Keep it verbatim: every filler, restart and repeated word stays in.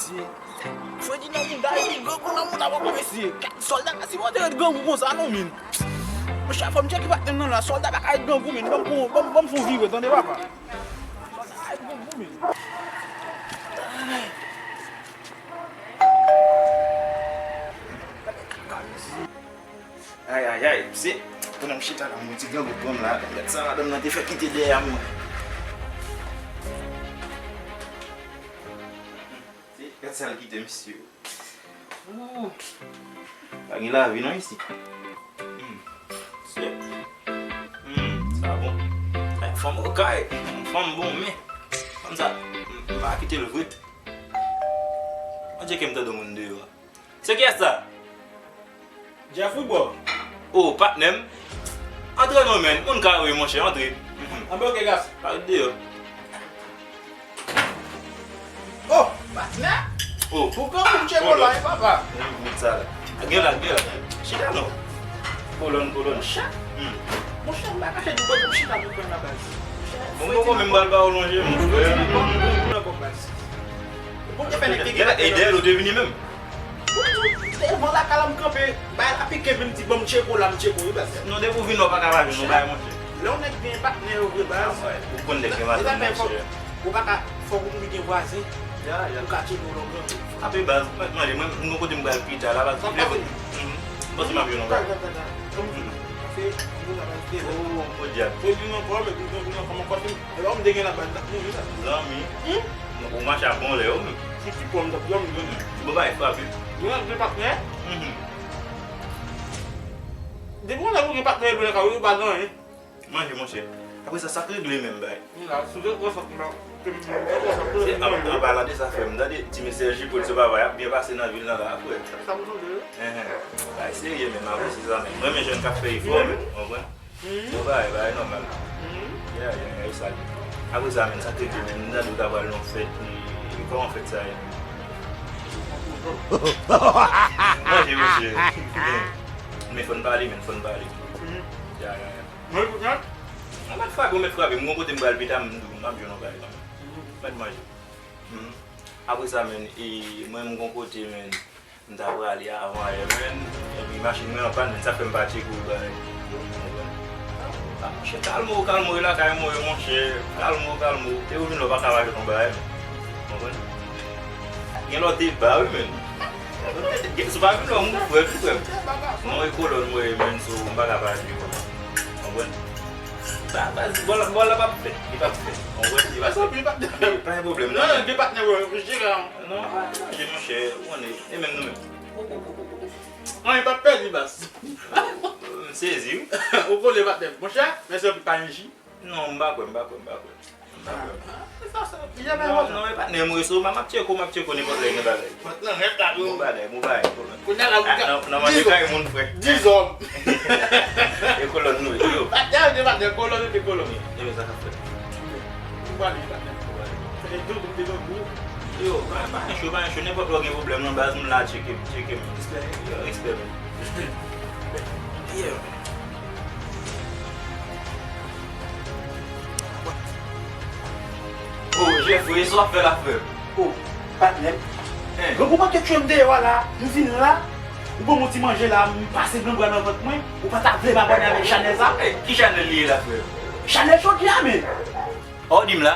Fredi nan mouda epi grangou nan mouda poko mesye. Sòlda ka sipòte ret grangou konsa non, men. Monchè, fò m tcheke patnè m nan la. Sòlda pa ka ret grangou, men. Ban m pou, ban m, ban m fè yon vire, tande, papa. Sòlda ka ret grangou, men. Ay, ay, ay, se pandan m chita la, m wè ti grangou pran m la. Gad sa madanm nan te fè kite dèyè m. Se, gad sa l kite m, mesye. Ooh. Pa gen lavi non isi. Hmm. Se. Hmm, sa bon. Ay, fanm okay. Fanm bon, men fanm sa, m, m pa kite l vre. An tcheke m tande moun deyò a. Se kiyès sa? Jeffrey Bò. Oh, patnè m. Antre non, men. Moun kare wi, monchè, antre. Mhm. Anben, oke, gason. Pa ret deyò. Oh, patnè. Oh. Pou gran moun tcheko la, wi, papa. Wi, met sa la. Gen la, gen la. Chita non. Kolòn, kolòn. Monchè. Hmm. Monchè, m pa kache di w, kote m chita pou pran la baz. Bon, bon, bon, men m pral ba w lonje, mon frè. Bon, bon, bon, bon, baz. Bon, te fè nèg te gen la, e dèyè l ou te vini menm. Devan lakay la m kanpe, bay la pike, men m di, "Ban m tcheko la, m tcheko wi, baz." Non, depi w vin la, w pa ka pa jwenn yon bagay, monchè. Lè yon nèg gen patnè yo vre, baz. Ah, ouais. Ou konn nèg gen patnè, monchè. Ou pa ka, fòk ou gen vwazen. Ya, ya. Ou ka tcheke w lè w grangou. Ape baz, mwen manje, mwen, mwen kote m pral pita la, baz. Sa pase. Mhm. Bon, se m ap jwenn yon bagay. Sa, sa, sa, sa. Kòm si, se, nou la baz de. Oh, podyab. Pwodui nan kò m, epi nou nan kò m ankò, si, e lè w m te gen la baz, m t ap mouri la. Zanmi. Hmm? Ou mache a bon lè, wi. Si ti pòm t ap dòmi, wi. Bon, bay frape. Mwen ap gen patnè. Mhm. Depi yon nèg ou gen patnè, ou gen patnè, ou pa gen anyen. Manje, monchè. Apre sa, sa k regle menm, bay? M la, sou de konsant la, ke m, de konsant la, se an, an palan de sa, frè m, tande, ti mesye J Paul se papa y ap byen pase nan vil nan la, frè. Sa m tande, wi. Enhen. Bay serye menm, apre se sa menm. M renmen jèn k ap fè efò, menm, ou konprann? Mhm. Bon bagay, bagay nòmal. Mhm. Ya, ya, ya, e sa li. Apre sa, menm, sa k regle menm, m tande w ta pral nan fèt, e, e kòman fèt sa ye? Manje, mesye. Men fò n pale, men fò n pale. Mhm. Ya, ya, ya. Mwen, mwen, mwen mèt frape, mwen mèt frape. M gon kote m pral pita, m, m ap jwenn yon bagay kanmenm. Mhm. Mèt manje. Mhm. Apre sa, menm, e, mwen, m gon kote, menm. M ta prale avan yè, menm. Epi machin mwen an pàn, menm sa fè m pa tcheke w bagay. Ah, monchè, kalme w, kalme w, e lakay mwen ye, monchè. Kalme w, kalme w. E ou vin la, w pa ka mache yon bagay, menm. Konprann? Gen lòt deba, wi, menm. Gen, si w pa vin la, moun frè, wi, frè m. Non, e kolòn mwen ye, menm, so, m pa ka pale de kolòn. Konprann? Ba, ba, bòl, bòl la p ap fèt. Li p ap fèt. Konprann? Li p ap fèt. Pa gen pwoblèm, non. Non, non, gen patnè, wi, wi, jere. Non, pa manje, monchè, ou konnen, e menm nou menm. Anyen p ap pèdi, baz. M sezi, wi. Ou konnen patnè. Monchè, mèsi anpil, pa gen ji? Non, m pa kwè, m pa kwè, m pa kwè. M pa kwè. Ah, se sa, sa. Non, non, e patnè m wi, so, m ap tcheke w, m ap tcheke w nenpòt lè gen bagay. Patnè nèt la, wi. Bon bagay, bon bagay, bon bagay. Kounye a la, ou nan, nan manje kay moun, frè. Dizòm. E kolòn nou ye, yo. Patnè, de patnè, kolòn, de kolòn. Ebyen, sa k ap fèt. Ou pale, patnè. Ou pale. Fè de dout, de dout. Yo, pa, pa gen cho, pa gen cho. Nenpòt lè w gen pwoblèm nan baz, m la, tcheke m, tcheke m. Respè. Yo, respè, men. Yeah. Oh, Jeffrey, sa w ap fè la, frè m? Oh, patnè m. Hein? Grangou manke tchwe m deyò a la, m vin la, ou ban m yon ti manje la, m pase grangou a nan vant mwen, ou pa ta vle m abòne avèk chanèl sa? Eh, ki chanèl li ye la, frè m? Chanèl jodi a, men. Oh, di m la.